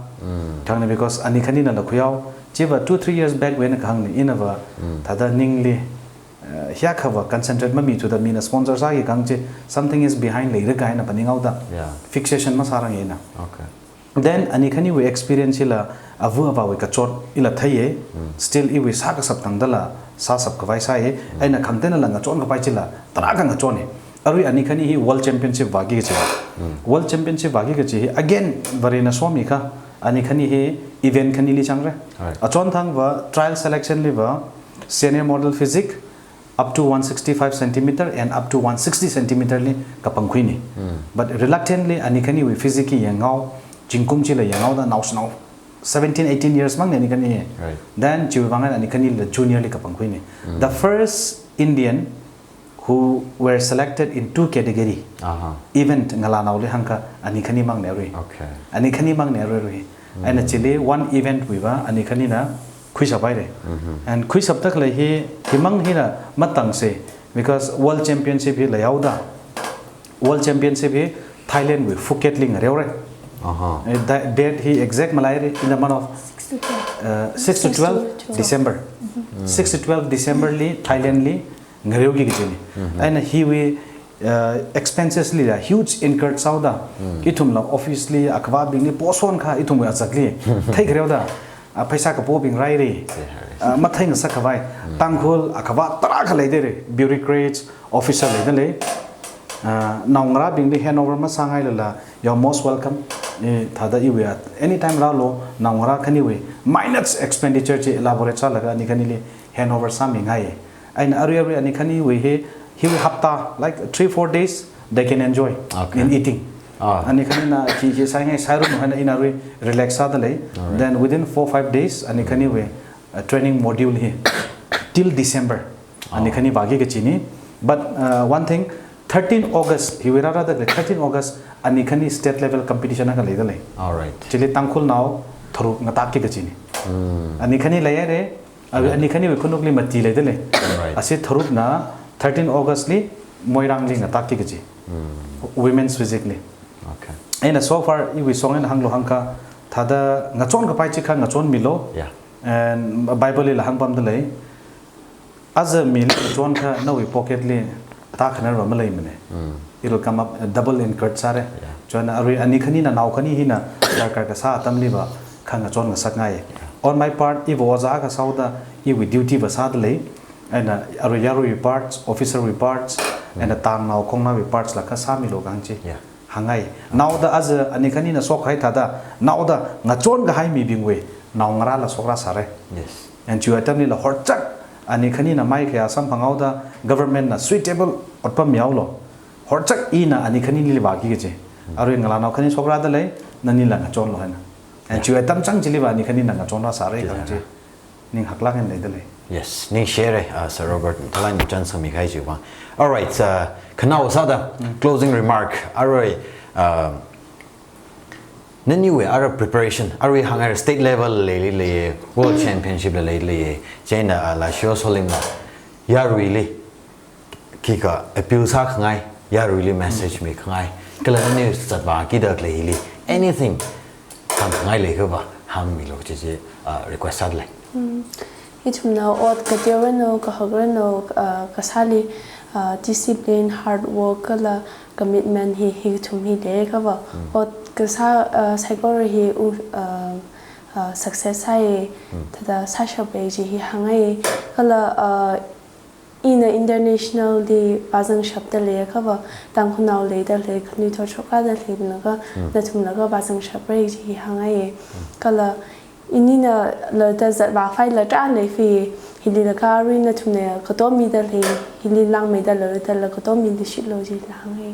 Thangna because ani khaninala khuihao. Chiva two, three years back wui eina kahāngna, ina va thāda ningli, eh, hiyākha va concentrate mamithuda mina sponsor sāki kahāng chi, something is behind leira kahaina phaninghaoda. Yeah. Fixation masāranga ina. Okay. Then ani khaniwui experience hila ava avāwui kachot ila theiya. Still iwui sākashap tangdala sāshap khavai sāya. Eina khangateina la ngachon kapai chila tarākha ngachona. Arui ani khani hi World Championship vāki kachi. World Championship vāki kachi hi again Varena somikha ani khani hi event khanili changra. Right. Achonthang va trial selection li va senior model physique up to one sixty-five centimeter and up to one sixty centimeter li kapangkhuina. But reluctantly ani khaniwui physique hi yanghao, zingkum chila yanghaoda naoshinao seventeen, eighteen years mangna ani khani. Right. Then chiwui vang eina ani khanila junior li kapangkhuina. The first Indian who were selected in two category. Aha. Event ngalānaoli hāngkha ani khani mangna arui. Okay. Ani khani mangna arui arui. Eina chili one event wui va ani khanina khuishap haira. And khuishapda khalei hi, himang hina matangsa, because World Championship hi leihaoda. World Championship hi Thailand wui Phuket li ngareora. Aha. Eh, da-, date hi exact maleira, in the month of, uh, six to twelve December. Six to twelve December li Thailand li ngareoki kachina. Eina hiwui, uh, expenses li la huge incurred sāhaoda. Ithumla office li akhavābingli poson kha ithumwui azakli. Theikhareoda. ah, pheisā kapobing raire. Sehare. Ah, matheingasak khavai. Tangkhul, ah, kavā tarākha leidalei. Bureaucrats, officer leidalei. Ah, naongarābingli handover masāngailala, you're most welcome. Eh, thāda iwui, ah, anytime rālu, naongarā khaniwui minutes expenditure chi elaborate sālaga ani khanili handover sāmingai. Eina arui arui ani khaniwui hi, hiwui hapta, like three, four days, they can enjoy Okay. in eating. Ah. Ani khanina chi chi sāngai sārum haina ina arui relax sādalei. Alright. Then within four, five days, ani khaniwui, uh, training module hi till December. Ani Oh. khani vāki kachini. But, uh, one thing, thirteen August, hiwui rārada khalei thirteen August, ani khani state level competition akha leidalei. Alright. Chili Tangkhulnao tharuk ngatakki kachini. Mm. Ani khani leihaire, Arui Yeah. ani khaniwui khanukli mati leidalei. Right. Ashi tharukna thirteen August li Moirangli ngatakki kaji. Mm. Women's physique li. Okay. Eina so far iwui song eina hānglu hāngkha thāda ngachon kapai chikha ngachonmilu. Yeah. And Bible lila hāngpamdalei. Aja mili ngachonkha nawui pocket li tākhanarva maleimane. Mm. It'll come up, uh, double incurred sāre. Yeah. Chieina arui ani khanina nao khani hina darkar kasā atamliva khangachon ngasakngai. Yeah. On my part, iva ojā kasā haoda iwui duty va sādalei. Eina arui yaruiwui parts, officer wui parts, Mm. eina tangnao khongnaowui parts la kasāmilu kahāng chi. Yeah. Hāngngai. Naoda aja ani khanina shokhai thāda, naoda ngachon kahai mibingwui, naongarāla shokra sāre. Yes. And chiwui atamlila horchak, ani khanina mai khayā samphang haoda, government na suitable otpam mihaolu. Horchak ina ani khanili vāki kaji. Arui ngalānao khani shokra dalei, nanila ngachonlu haina. And Yeah. chiwui atam chang chiliva ani khanina ngachonra sāre Chila. kahāng chi. Ning haklāk eina leidalei. Yes, ningshire, uh, Sir Robert, thalai muchan sami khai chiwuivang. Alright, uh, khanao sāda, Mm. closing remark. Arui, uh, naniwui arui preparation, arui hāngngai state level leili lei, world championship leili lei, chieina, uh, la shio soling na, yaruili, khikha appeal sākhangai, yaruili message mikhangai, kala nani zatvākida khaleili, anything, hāngkhangai leikhava, hāngmilu kaji chi, uh, request sādalei. Mm. Ithumna ot kateoranu, kahakranu, uh, kasāli, uh, discipline, hard work, kala commitment hi, hi ithum hi leikhava. Mm. Ot kasā, uh, saikora hi, uh, uh, success sāi, Mm. thāda sāshapra chi hi hāngngai, kala, uh, ina international li vāzangshapda leikhava, Tangkhulnao leida lei, khanuithot shokra dalei, binglaga, Mm. nathumlaga vāzangshapra chi hi hāngngai. Mm. Kala, inina lada zatvāphaila tarā leiphi, hililaga arui nathumna katom mida lei, hili langmeida lada la katom mida shitlu jila hāngngai.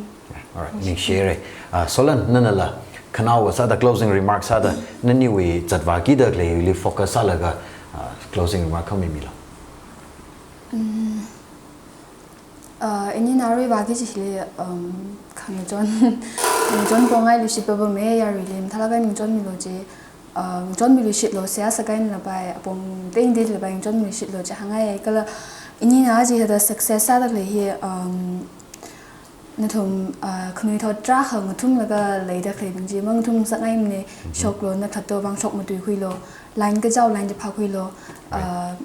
Alright, ningshire. Uh, Solan, nanala, khanao sāda closing remarks sāda, naniwui zatvākida khaleili focus sālaga, uh, closing remark kha mimilu. Mm. Uh, inina arui vāki chili, um, khangachon, ngachon pongai lushit pāpamei yaruili, mathālāk eina ngachonmilu chi, uh, ngachonmilu shitlu, seihā sākahaila pai, apong tengda lei pai, ngachonmilu shitlu chi hāngngai, kala inina aja hithāda success sāda khalei hi, um, nathum, uh, khanuithot tarākha ngathumlaga leida khaleibing chi, mangathumngasakngaimane, Mhm. shoklu, nathāda vāng shokmatui khuilu, line kachao line chi phākhuilu, Right. uh,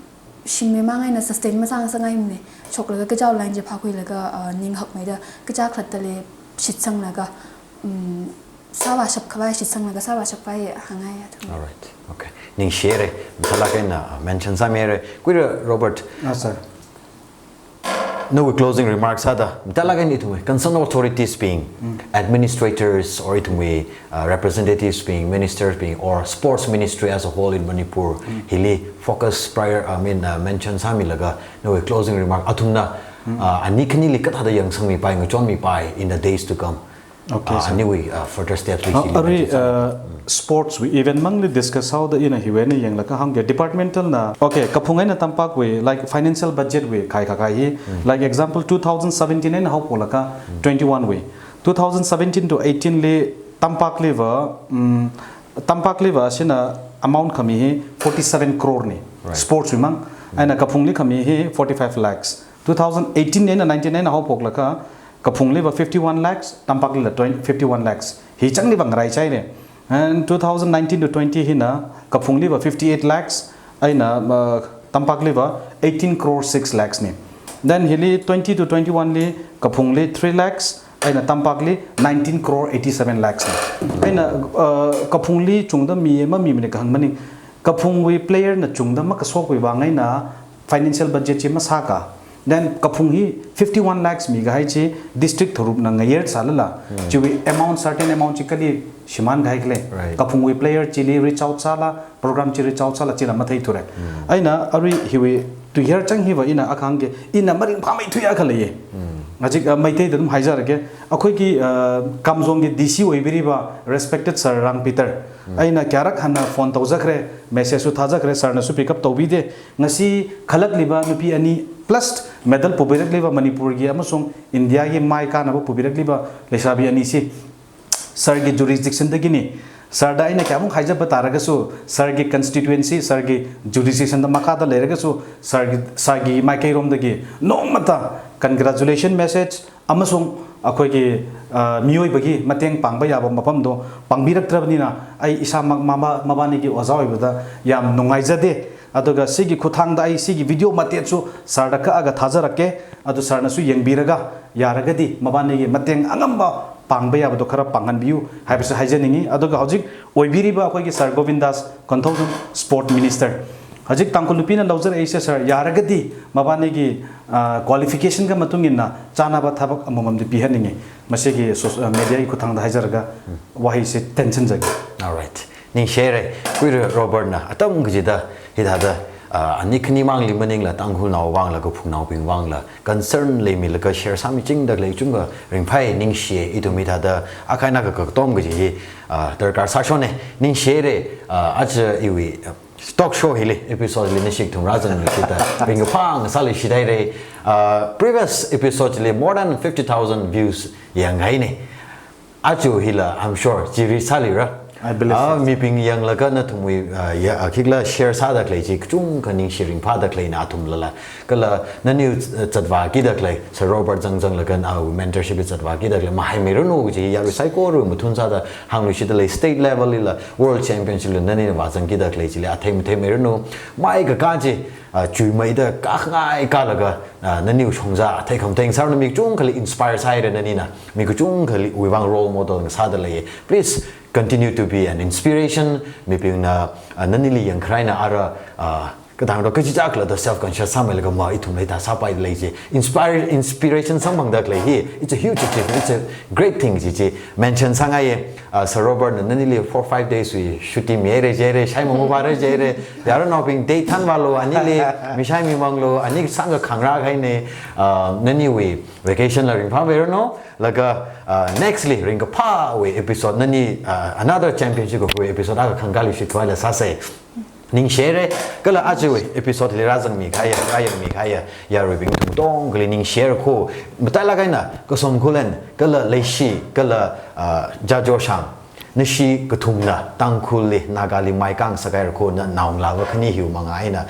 shimli mang eina sustain masāngasakngaimane, shoklaga kachao line chi phākhuilaga, uh, ning hakmeida, kacha khalatta lei shitsanglaga, um, sāvāshap khavai shitsanglaga, sāvāshap khavai hāngngai athum. Alright, okay. Ningshire, mathālāk eina, uh, mention sāmire, kuira Robert. Ah, sir. Nawui closing remarks sāda, mathālāk eina ithumwui concerned authorities bing, Mm. administrators or ithumwui, uh, representatives bing, ministers bing, or sports ministry as a whole in Manipur, Mm. hili focus prior, I mean, uh, mention sāmilaga, nawui closing remark, athumna, Mm. uh, ani khanili kathāda yangsangmipai, ngachonmipai in the days to come. Okay, Ah, sir. Aniwui, ah, further steps li Ah, hili arui, mention sā. Ah, sports wui event mangli discuss sāhaoda ina hiwui eina yanglaga hāngge departmental na. Okay, kaphung eina tampakwui, like, financial budget wui khai kakai hi. Mm. Like, example, two thousand seventeen eina haophoklaga Mm. twenty-one wui. Two thousand seventeen to eighteen li tampakliva, mm, tampakliva ashina amount khami hi forty-seven crore ne. Right. Sports wui mang. Mm. Eina kaphungli khami hi forty-five lakhs. Two thousand eighteen eina nineteen eina haophoklaga, kaphungliva fifty-one lakhs, tampaklila twenty, fifty-one lakhs. Hi changliva ngaraichaine. And two thousand nineteen to twenty hina, kaphungliva fifty-eight lakhs, eina, uh, tampakliva eighteen crore six lakhs ne. Then hili twenty to twenty-one li, kaphungli three lakhs, eina tampakli nineteen crore eighty-seven lakhs ne. Eina, uh, kaphungli chungda mi mamimane kahāng maning. Kaphungwui player na chungda makashokwui vang eina financial budget chi masāka. Then Kaphung hi fifty-one lakhs mikahai chi district tharukna ngayert sālala, chiwui amount, certain amount chi kali shimān kahai khala. Right. Kaphungwui player chili reach out sāla, program chi reach out sāla chila matheithura. Eina arui hiwui tuihar chang hiva ina akhangke, ina maringphāmeithui akha leiya. Hajik, uh, Meiteida athum haizarke, akhuiki, uh, Kamjongki D C oibiriva respected Sir Rang Peter. Eina kayākha hānna phone tauzakhara, message su thāzakhara, sir nasu pick up taubida. Ngasi khalatliva nupi ani plus medal pubirakliva Manipurki amasung Indiaki mai kānava pubirakliva leishabi ani si sir ki jurisdiction dagini. Sir da ina kayākha haizapa tāragasu, sir ki constituency, sir ki jurisdiction da makāda leiragasu, sir ki, sir ki maikairomdagi nongmata congratulation message amasung akhuiki, ah, miyoibaki mateng pāngpa yāva mapamdo pāngbiraktrabanina, ai ishā ma-, ma-, ma-, mabaniki ojā oibada yam nungaijade. Aduga siki khuthāngda ai siki video matetsu sir da kha aga thāzarake, adu sir nasu yangbiraga, yāragadi mabaniki mateng angamba pāngpa yāvado khara pānghānbiyu, haibasi haizaningna. Aduga hajik oibiriva akhuiki Sir Govindas Konthoujam, Sport Minister. Hajik Tangkhul nupina lauzar eise sir, yāragadi mabaniki, ah, qualification ka matungina chānava thabak amamamdi pihānninga. Masiki so-, ah, media khuthāngda haizarga, wahai si tension zaki. Alright. Ningshire, kuira Robert na, atam kachida, hithāda, ah, ani khani mangli maningla, Tangkhulnao vangla, Kaphungnaobing vangla, concern leimilaga share sāmichingda khalei chungkha ringphai, ningshiye, ithum hithāda, akha eina akha katom kaji hi, ah, darkar sāshonne, ningshire, ah, aja iwui, ah, talk show hili, episode li nashi ithum rāzangluishitda, ringkaphā sāluishit haire, ah, previous episode li more than fifty thousand views yanghaine. Aja hila, I'm sure, chi reach sālira. I believe Ah, so. Mibing yanglaga nathumwui, ah, ya, ah, khikhala share sāda khalei chi, kachungkha ningshi ringphāda khaleina athumlala. Kala nani, eh, zatvākida khalei, Sir Robert zangzanglaga, ah, mentorship zatvākida khalei, mahaimeiranu kaji, yarui saikora mathun sāda hāngluishitda lei, state level lila, world championship la nani vāzangkida khalei chili, athei matheimeiranu, mai kakā chi, ah, chuimeida, kakhangai kālaga, ah, nani shongza, athei khamathei sāranu, mi kachungkhali inspire sāhaira nanina, mi kachungkhaliwui vang role model ngasāda lei. Please continue to be an inspiration, mibingna, ah, nanili yangkharaina ara, ah, kathāngda kachichā khala da self conscious sāmeilaga ma ithum leida sāpai lei chi. Inspire, inspiration samphangda khalei hi, it's a huge achievement, it's a great thing chi chi. Mention sāngaiye, ah, Sir Robert na nanili four five days wui shooting mihaire jihaire, shai mamupare jihaire, yaranaobing date thanvālu, anili mishai mimanglu, ani sangkha khangrā kahaine, ah, naniwui vacation la ringphāmeiranu, laga, ah, next li ringkaphāwui episode nani, ah, another championship kaphungwui episode akha khangkāluishit khavai la sāsei. Ningshire, kala ajawui episode li rāzangmi kahaiya, rāyangmi kahaiya, yaruibing ithum katongkhali ningshire kho, matailāk eina, Kasom Khullen, kala leishi, kala, ah, Jajo Shang, nashi kathumna, Tangkhulli, Nagali mai kāngasak haira kho, na naongalāva khani hiwui manga eina,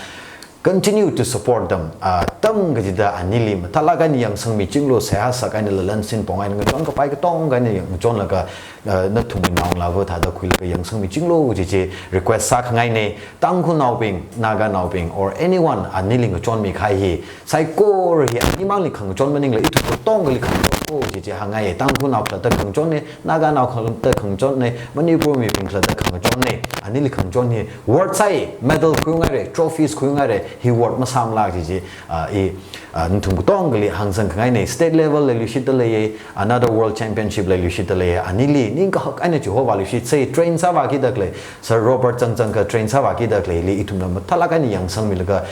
continue to support them. Ah, atam kachida anili matailāk eina yangsangmichinglu, seihā sākha eina lalan sinpong eina ngachon kapai katonga eina yangchonlaga, ah, nathumwui naongalāva thāda khuilaga yangsangmichinglu kaji chi request sākhangaine. Tangkhulnaobing, Naganaobing, or anyone anili ngachonmi kahai hi, saikora hi animangli khangachon maningla ithum katongali khangachon kho kaji chi hāngngaiye. Tangkhulnao khalatta khangachonne, Naganao khalatta khangachonne, Manipur mibing khalatta khangachonne, anili khangachon hi worth sāi, medal khuingaire, trophies khuingaire, hi worth masāmala kaji chi, ah, i, ah, nathum katongali hāngsangkhangaine. State level leiluishitda leiye, another world championship leiluishitda leiye, anili ningkahak eina chihovāluishitsei, train sāvākida khalei, Sir Robert zangzangkha train sāvākida khaleili ithumna matailāk eina yangsangmilaga,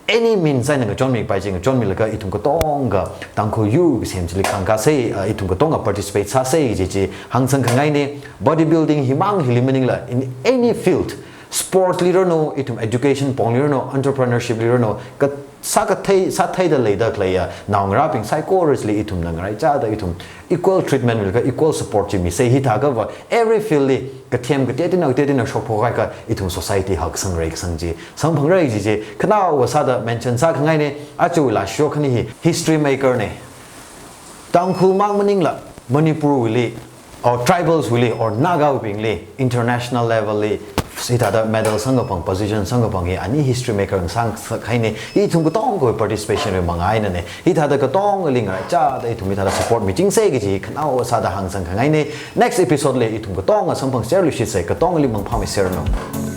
any means eina ngachonmipai chi ngachonmilaga ithum katonga Tangkhul yur kasem chili khangkāsei, ah, ithum katonga participate sāsei kaji chi hāngsangkhangaine. Bodybuilding himang hili maningla, in any field, sports liranu, ithum education pongliranu, entrepreneurship liranu, ka sākathei, sātheida leida khaleiya naongarābing saikorali ithumna ngaraichāda ithum equal treatment milaga equal support chi misei. Hithākhava every field li kathem kateoteona kateoteona shokphok kahaiakha ithum society haksangrai kasang chi samphangra kaji chi khanaowa sāda mention sākhangaine. Ajawui lashok khani hi history maker ne. Tangkhulmang maningla Manipurwuili or tribals wuili or Nagabingli international level li hithāda medal samkaphang, position samkaphang hi ani history maker ngasāngasakhaine. Ithum katongawui participation wui manga einane. Hithāda katongali ngaraichāda ithum hithāda support michingsei kaji khanaowa sāda hāngsangkhangaine. Next episode li ithum katonga samphangserluishitsei, katongali mangphāmeiserranu.